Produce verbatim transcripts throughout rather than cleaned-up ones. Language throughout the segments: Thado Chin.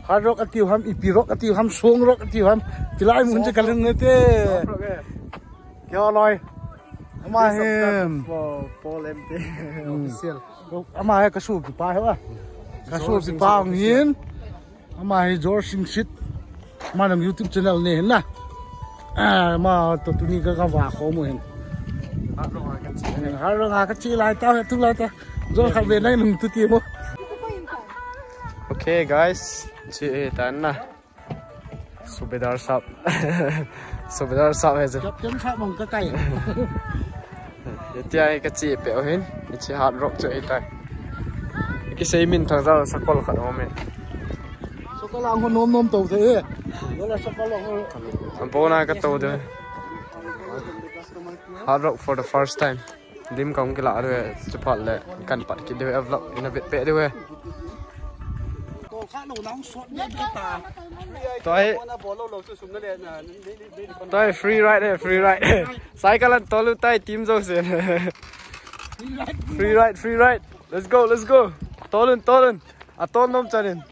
Hard Rock atiu ham, E P Rock atiu ham, Song Rock atiu ham. Tilai mun che kaling nete. Kyo loi. Ama hi. Paul M T official. Ama hi kasu kipa hi ba. Kasu kipa ngin. Ama hi George Singsit. Ama nang YouTube channel ne hin na. Ah, ama to tuni ka ka va kho mo hin. Hard Rock a ka chi lai ta, tu lai ta. George kha ve nai nung tu ti mo. Okay guys, chi ta na. Subedar sap. Subedar sap hai chu. Captain sap mong ka kai. Hitia hi ka chi pe hin. Hichi Hard Rock chu hitai. Ki sei min thang za sakol khat om in. Sakol ang ho nom nom to the. Wala sakol ang ho. Am po na ka to de. Hard Rock for the first time. Lim kong kila de. Chupat le kan pat ki de vlog ina bit pe de. Toi. Toi, free ride eh, free ride. Cycle an tolu tai team jo sen. Free ride, free ride. Let's go, let's go. Tolun, tolun. A tol nom chanin.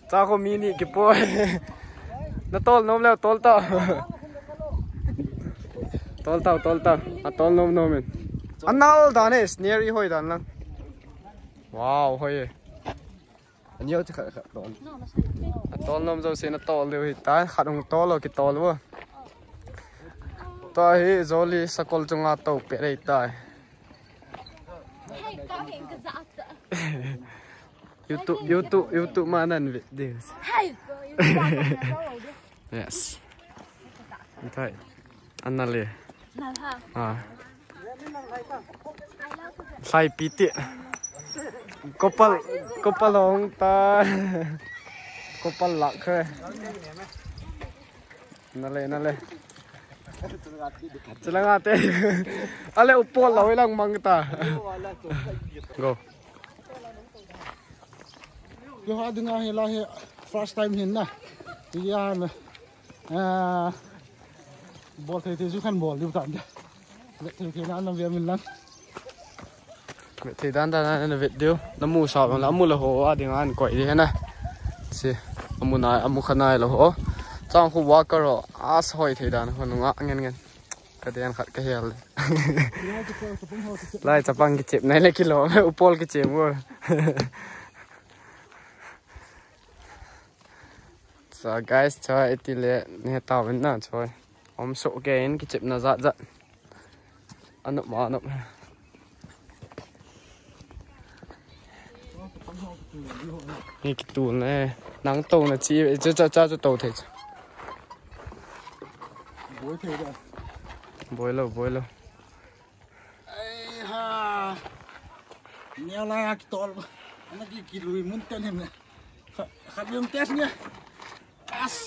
Cha ko mini ki po. Na tol nom le tol ta. Tol ta, tol ta. A tol nom nom in. Anal dan eh, snare i hoi dan lang. Wow, hoi. Anio che khat khat ton. A tol nom jo sen a tol deu hi ta, khat hung tol lo ki tol vo. Ta hi Zoli sakol chunga to pe rei tai. YouTube, YouTube, YouTube ma nan vet deu. Yes. Thai. Anale. Ah. Sai piti. Kopal, kopal hong ta. Kopal lak he. Nale, nale. Chalanga te. Ale upol la lang mang ta. Go. Kyo ha dinga hi la hi first time hin na. Yan. Ah, bol thei thei chu khan bol diu tan de. Vet thei thei na na ve min lang. Vet thei dan dan na vet diu. Na mu sa la mu la ho a ding an koi di na. Si. Amu nai, amu khanai lo ho. Chang khu wa ka ro. As hoi thei dan ho nunga ngen ngen. Ka den khat ka hel. Lai chapang ki chep nai le kilo. Upol ki chem wo. So guys, choi iti le ne tawin na choi. Om so ke in kichepna jat jat. Anop ma anop. Ni kitu ne. Nang to na chi cha cha cha to the. Boi the da. Boi lo, boi lo. Ai ha. Neo lai a kitol. Ana ki kilui mun ten hem ne. Kha, kha biang test ne. As.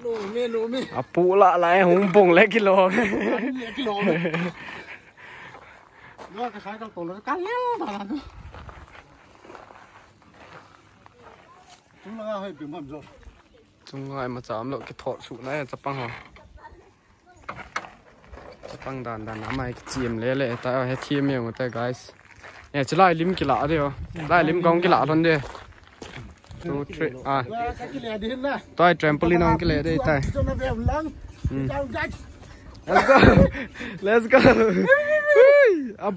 Lo me, lo me. Apu la lai hung bong le kilo. Le kilo me. Lo ka khai ka tol ka le ba la. Tu la hoi bi mam jo. Chunga ima cham lo kithot su na chapang ho. Chapang dan dan amai kichim le le ta he thim yong ta guys. Ya chilai lim kila de ho. Lai lim kong kila lon de. Two, three. Ah. Toi trampoline kong kila de tai. Hmm. Let's go. Let's go. Hui. Up.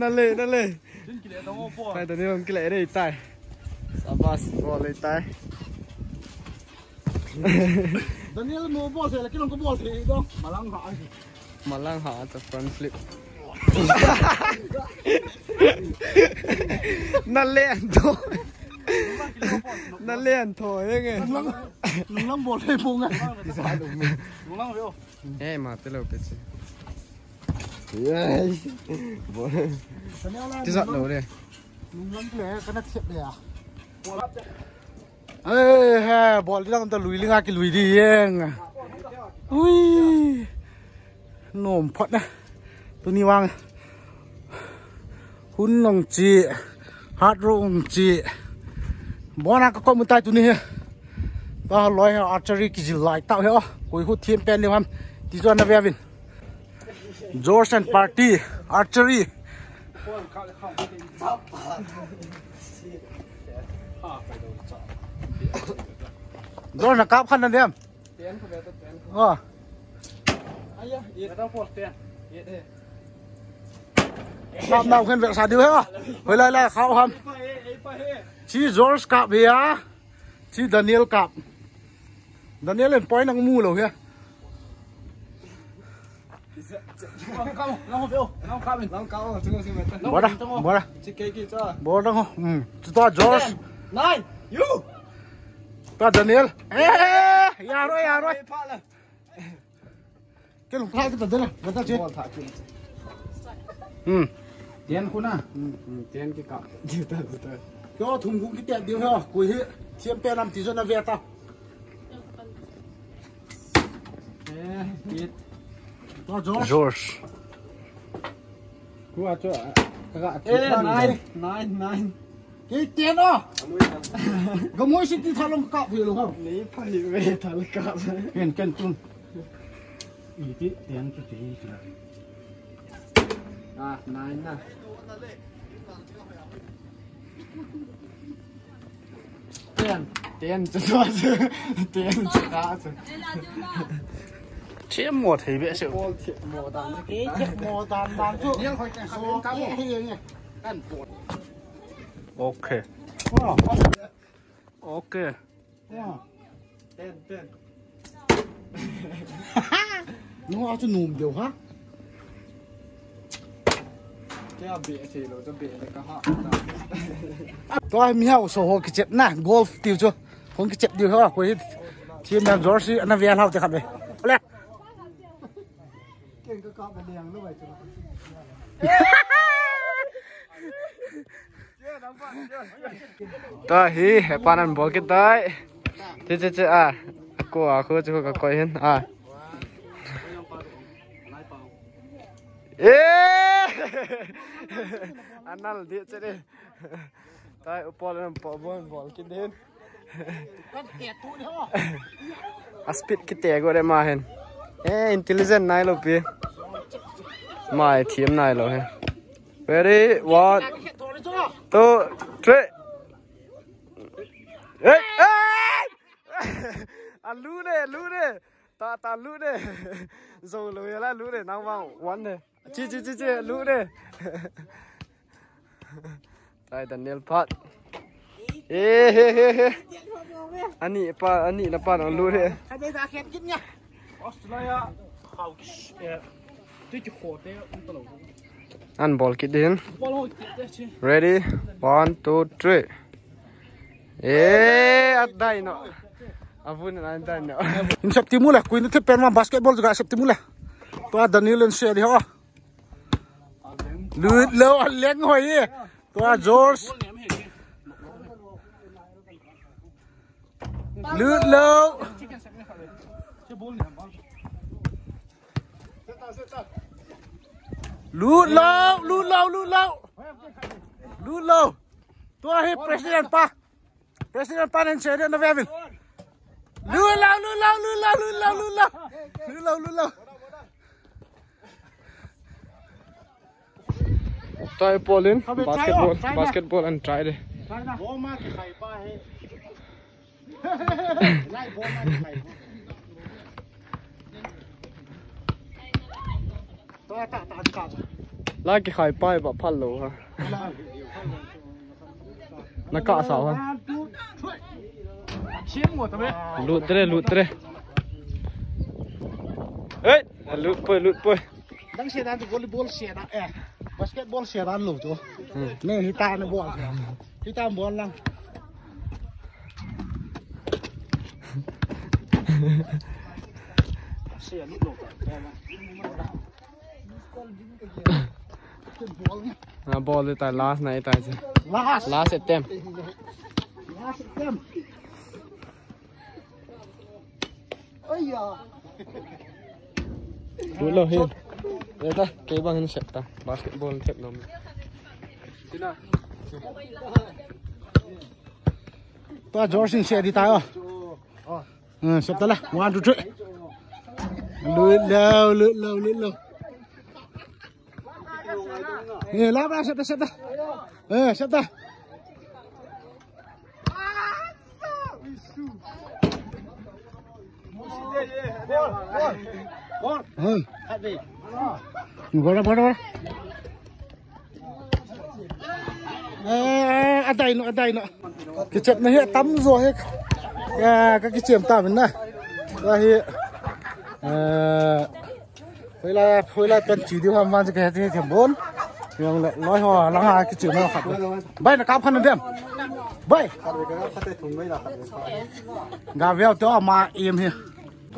Nale, nale. Tai Daniel hung kile dei tai. Sabas, bol dei tai. Daniel mo bol se la kilong ko bol se dong. Malang ha. Malang ha ta front flip. Nalen to. Nalen to yenge. Nung lang bol se punga. Nung lang yo. Eh, ma te lo pe che. Yes. Ti zat lo le. Nung lang le, kana chep le ya. Eh, he, bol di lang ta lui linga kilui di yeng. Ui. Nom phot na. Tuni vang. Hun nong chi. Hat rong chi. Bona ka kom tai tuni he. Ka loi archery kijil lai tau he o. Koi hu thiam pen le ham. Ti jo na ve vin. George and party archery. George na kap khan na dem. Ten kho ve ta ten kho. Oh. Aya, eight. Metaphor ten. Eight he. Kap nau khen ve sa diu he. Hoi lai lai khau ham. Eight pa he, eight pa he. Chi George kap he a. Chi Daniel kap. Daniel en point nang mu lo he. Bora, bora. Bora ho. Hmm. Chuta George. Nine. You. Ta Daniel. Eh, yaroi, yaroi. Ke lung pha kita dena. Bata che. Hmm. Ten khu na. Hmm, hmm, ten ki ka. Kita, kita. Kyo thum khu kita dia ha. Koi he. Thiam pe nam ti jo na ve ta. Eh, eight. To George. George. Khu a cho, a, ka, ka, eh, nine, nine, nine. Kei ten a. Gamoi si ti thalong kap hi lo ham. Nei phai ve thal kap. Ken, ken tun. Iti ten tu ti tu. Ah, nine na. Ten, ten chu chu, ten chu ka chu. Thiam mo thei be se. Bol thiam mo dan. Ke thiam mo dan dan chu. Niang hoi ka so ka mo. He he he. Kan bol. Okay. Wow. Okay. Wow. Ten, ten. Nung a chu num deu ha. Kei a be thei lo, chu be le ka ha. Tua mi hao so ho kichep na, golf tiu chu. Hong kichep diu ho, koi hi. Team nam George ana ve hao te khat ve. Le. Keng ka kap liang lo bai chu. Ta hi, hepa nan bol kit tai. Che, che, che, a. Ko a, ko chu ka koi hin, a. Eh! Anal di che de. Tai upol nan po bon bol kit din. A speed kite go de ma hin. Eh, intelligent nai lo pi. Mai thiam nai lo he. Ready, one, two, three. Hey, hey! A lu de, lu de. Ta, ta lu de. Zo lo ya la lu de. Nang vang one de. Chi, chi, chi, chi, lu de. Tai Daniel phat. Eh, he, he, he. Ani pa, ani na pa nang lu de. Australia. An bol kit din. Ready? One, two, three. Eh, at dai no. Avun an dai no. In sep timu le, kuin te pen ma basketball juga sep timu le. Tua Daniel in share di ho. Lut lo, a leng hoi e. Tua George. Lut lo. Lut lo, lut lo, lut lo. Lut lo. Tua hi president pa. President pa nen share na ve vin. Lut lo, lut lo, lut lo, lut lo, lut lo. Lut lo, lut lo. Try Paulin, basketball, basketball and try de. Ball ma kikhai pa he. Lai ball ma kikhai. Ta, ta, ta, ta. La kikhai pa ba phal lo ha. Na ka sa ha. Lut tre, lut tre. Hey, lut poi, lut poi. Dang se dan tu volleyball se dan, eh, basketball se dan lo tu. Hmm. Ne hita na bol. Hita bol lang. Se lut lo. Na bol ta last na ita. Last. Last attempt. Last attempt. Aya. Lut lou hi. Eta, kei bang hin sep ta. Basketball thep nom. Tua George in sep di ta o. Hmm, sep ta la. One, two, three. Lut lou, lut lou, lut lou. Eh, la ba, sep ta, sep ta. Eh, sep ta. Hey. Bora, bora, bora. Eh, adai no, adai no. Kichepna hi atam jo hi. Ka, ka kichem ta min na. Ka hi. Eh, hoilai, hoilai pen chi diu ham van ka he the bon. Jong le, loi ho, langa kichep na khat. Bai na kap khan dem. Bai. Ga veo to ma im hi.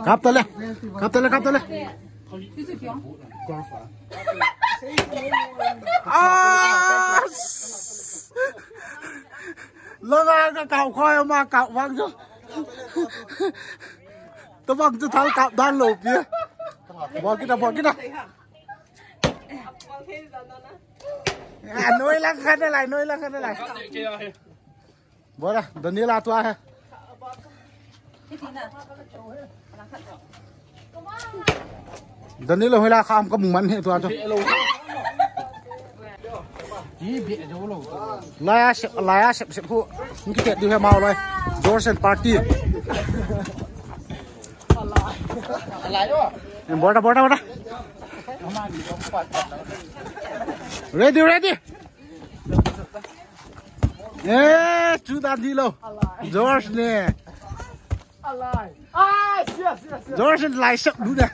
Kap ta le. Kap ta le, kap ta le. Ah! Langa ka kap khoi ma kap vang jo. Tabang chu thal kap dan lou pi. Bol kit a, bol kit a. Ah, noi lang khan lai, noi lang khan lai. Bora, Daniela tua hai. Daniela hoila kham ka mung man he tua chu. Laya sep, laya sep sep hu. Ngi ke diu he mau loi. George and party. Bora, bora, bora. Ready, ready. Eh, chu dan di lou. George ne. George lai sep du ne.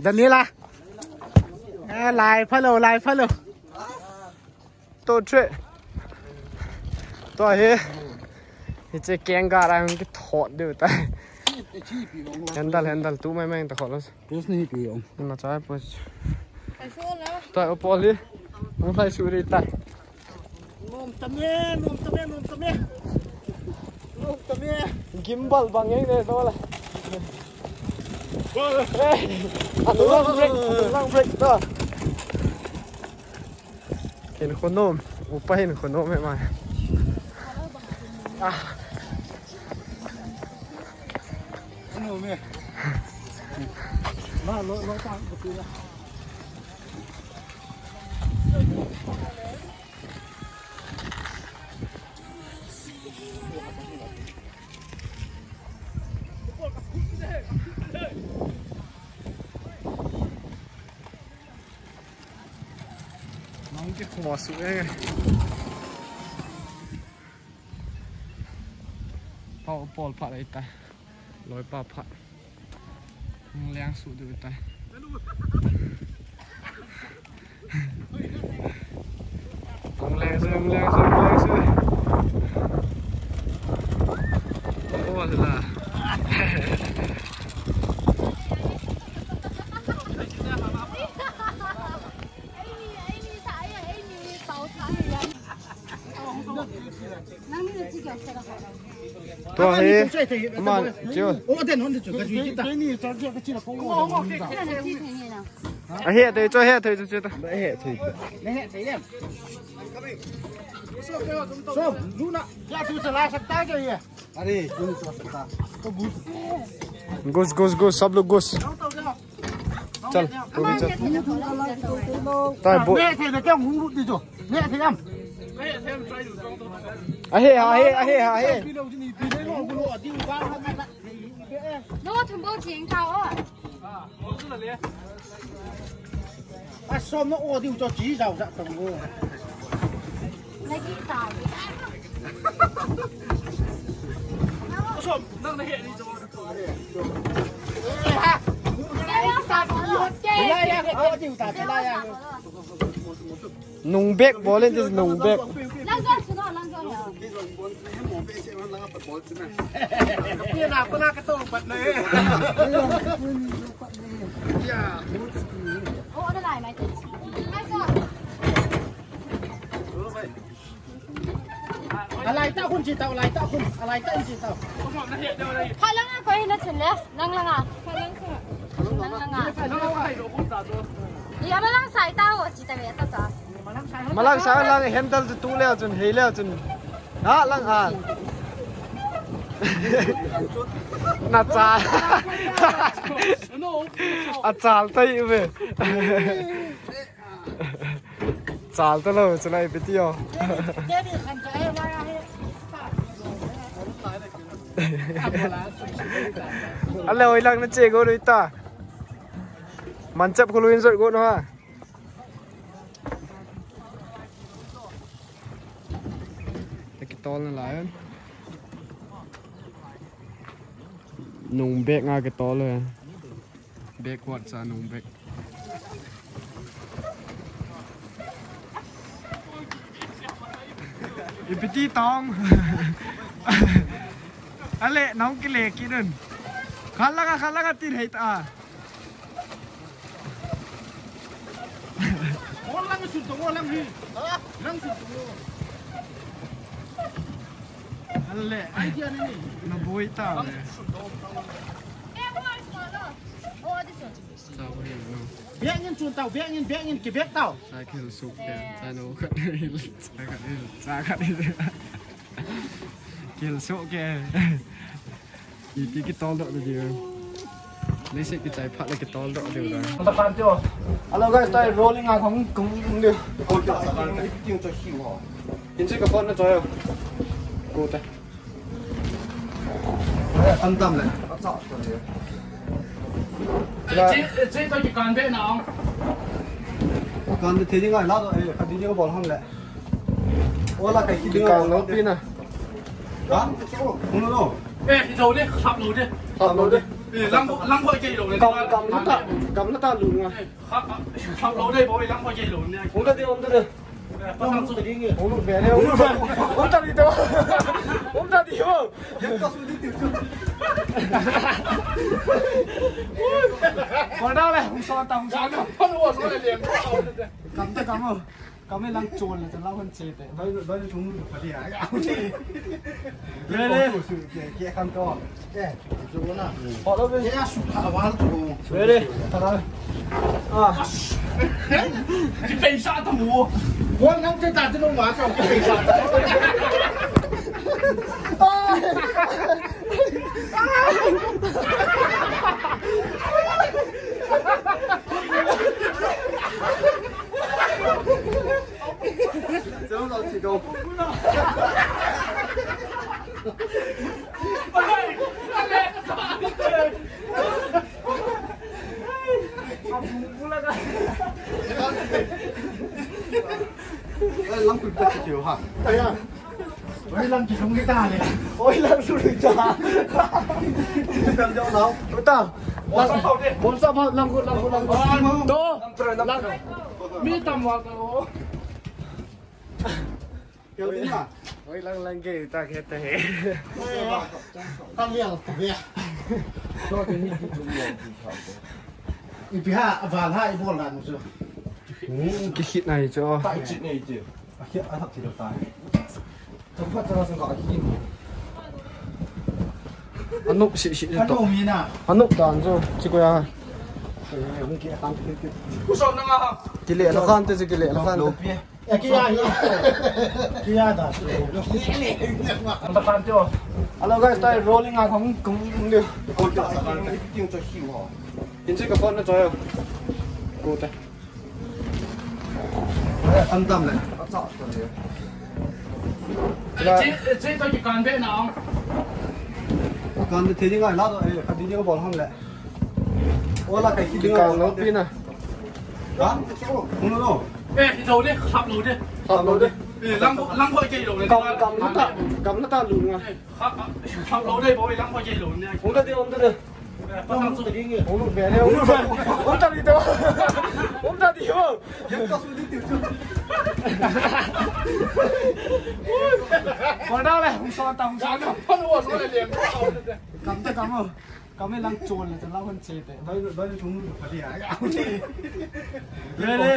Daniela. Eh, lai pha lou, lai pha lou. To tre. To hi. Hiche keng ga ra hung kithot diu tai. Handle, handle, tu mai mai ta khot lou. Post ni hi pi ong. Na chai post. To poli. Hung lai suri tai. Nom tame, nom tame, nom tame. Nom tame. Gimbal bang ei ne to la. Eh, atu lang break, atu lang break to. Hin khonom, upa hin khonom he mai. Ah. Khonom e. Ma lo lo ta ko ti la. Nang kikhoh suh e. Pau pol phat ahitai. Loipa phat. Hung leng suh diu ahitai. Hung leng suh, hung leng suh, hung leng suh. Oh, la. Tua hi, ama, chiu. Ahe, te, chu ahe, te, chu, chu ta. Ghus, ghus, ghus, sab log ghus. Chal, tu bhi chal. Tai bo. Ahe, ahe, ahe, ahe. Lo thum bo jing ta o. A som na o diu cho chi jao ja tong o. Lagi ta. Som nang na he ni cho. Nung bek bol in, this nung bek. Alai ta khun chi tau, alai ta khun, alai ta in chi tau. Pha lang a koi na chun le, lang lang a. Pha lang sa. Iya, malang sai ta ho, chi ta ve ta ta. Malang sai lang handle tu tu le chun, hei le chun. Ha, lang a. Na cha. A chal tai ve. Chal ta lo, chulai piti o. Ale, hoilang na che go rui ta. Manchap khului in jot go no ha. Te kitol na lai. Nung bek nga kitol le. Backward sa nung bek. Ipiti tong. Ale, nong kile kidun. Khalanga, khalanga tin hei ta. Lang sun tong, lang hi. Lang sun tong. Ale. Idea ni. Na boi ta le. Bek in chun tau, bek in, bek in, kibek tau. Sa kihil suk ke, sa no khat hil, sa khat hil, sa khat hil. Kihil suk ke. Iti kitol doh diu. Leiset kichai phat le kitol doh diu da. Hello guys, tai rolling a kong kong diu. Kong diu. Kong diu. Kong diu. Kong diu. Kong diu. Kong diu. Kong diu. Kong diu. An tam le. Che, che to ki kan be na. Kan be thei ngai la to, eh, ka video bol hang le. Ola kai ki kan lo pi na. Ha? Hung lo. Eh, lo de, khap lo de. Khap lo de. Eh, lang, lang ko ke lo de. Kam, kam na ta, kam na ta lu nga. Eh, khap, khap lo de, boi lang ko ke lo ne. Hung da de, hung da de. Hung lut be le, hung lut be. Hung ta di to. Hung ta di ho. Hung ta le, hung sa ta, hung sa ta. Kam ta kam ho. Kam lang chol le, lang hon che te. Doi, doi, hung lut be le. Re, re. Ke, ke kan to. Ke, ke na. Ho lo be. Ke su kha wal to. Re, re. Ta da. Ah. Kipeisa ta mo. Wal nang te ta te no ma ka kipeisa. Oi, lang kun ta ki ha. Oi, lang ki sung kita le. Oi, lang sung kita. Kan jao nau. Uta. Bol sa phau de. Bol sa phau, lang kun, lang kun, lang kun. To. Lang. Mi tam wa ka o. Oi, lang lang ke ta ke ta he. Ka lial ta ya. Ipi ha, aval ha, ibol dan chu. Hmm, kikhit nai chu. Ta kikhit nai chu. Akhit, athap ti ta. Chomkhat chang sang ka akhit. Anop si si to. Anop mi na. Anop dan chu. Chi ko ya. Hung ki akan ti ti. Ku som na nga ha. Kile la kan te, kile la kan te. Hello guys, tai rolling a kong kong kong de. Inche ka phone na choi. Ko ta. An tam le. Che, che to ki kan be na. Kan be thei ngai la to, eh, ka video bol hang le. Ola kai ki kan lo pi na. Ha? Hung lo. Eh, lo de, khap lo de. Khap lo de. Eh, lang, lang ko ke lo de. Kam, kam na ta, kam na ta lu nga. Eh, khap, khap lo de, boi lang ko ke lo ne. Hung da de, hung da de. Hung da de, hung da de. Hung da de, hung da de. Hung da de, hung. Hung da le, hung sa ta, hung sa ta. Kam ta, kam mo. Kami lang chol na, lang hon che te. Doi, doi, chung pa dia. Re, re.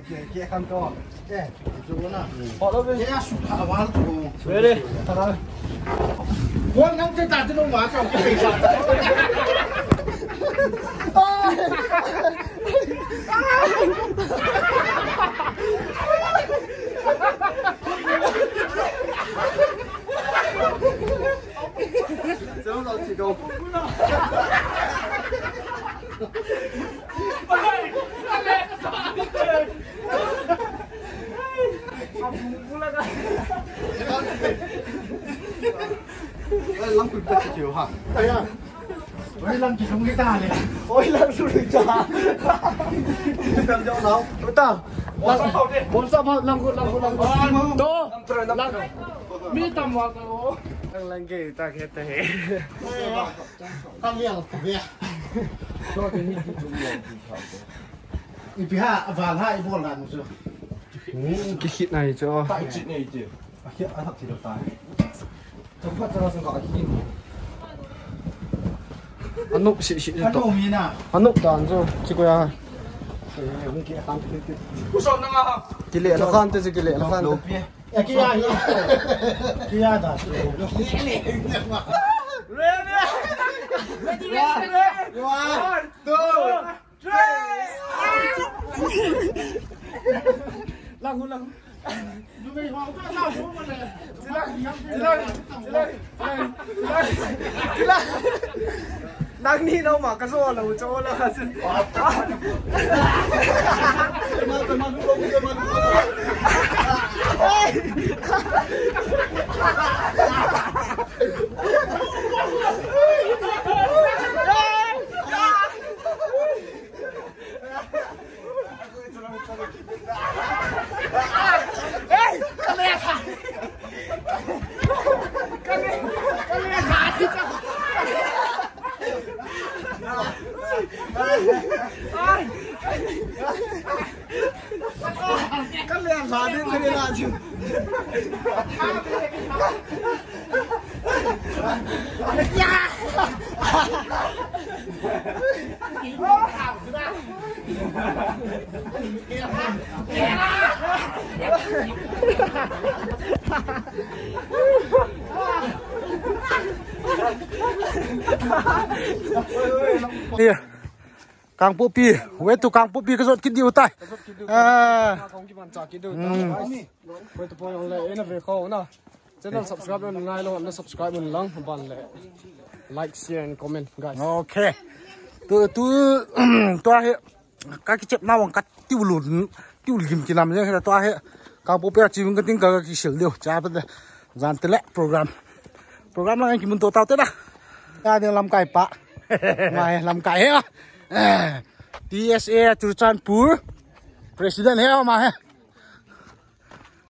Ke, ke kan to. Ke, chung na. Ho lo be. Ke su kha wal to. Re, re. Ta ta. Wal nang te ta te no ma ka ke pe sa. Oi, lang kul pa kiu ha. Aya. Oi, lang kilung kita le. Oi, lang kilung kita. Kita jao nau. Uta. Lang, bol sa ma, lang kul, lang kul, lang kul. To. Lang. Mi tam wa ko. Lang lang ke ta ke te. Kang liang ko ya. Ipi ha, aval ha, ibol dan chu. Hmm, kikhit nai chu. Kikhit nai chu. Akhit, athak thi lo tai. Chomkhat chara sung ka akhit. Anop si si chu. Anop mi na. Anop dan chu. Chi ko ya. Hung ki akan ti ti. Kusau na nga ha. Kile la kan te, kile la kan te. Kia hi. Kia da. Ready? Ready? One, two, three. Lagu, lagu. Sila, sila, sila, sila, sila. Nang ni nau ma ka zo lo, zo lo. Kangpokpi, way to Kangpokpi ka jot kit diu tai. Ka jot kit diu tai. Ah. Ka hung kiman cha kit diu tai. Hmm. Guys. Way to point on le, ena ve kho na. Channel subscribe na ngai lo, na subscribe un lang, ban le. Like, share and comment, guys. Okay. Tu, tu, tu ahi. Ka kichep na vang ka tiulun, tiulim kinam jeng tu ahi. Kangpokpi a chim ka ting ka kisil diu. Cha pa te. Jan te le program. Program lang kimun to tau te na. Ka ding lamkai pa. Mai lamkai he. Eh, T S A Churachandpur. President he ma he.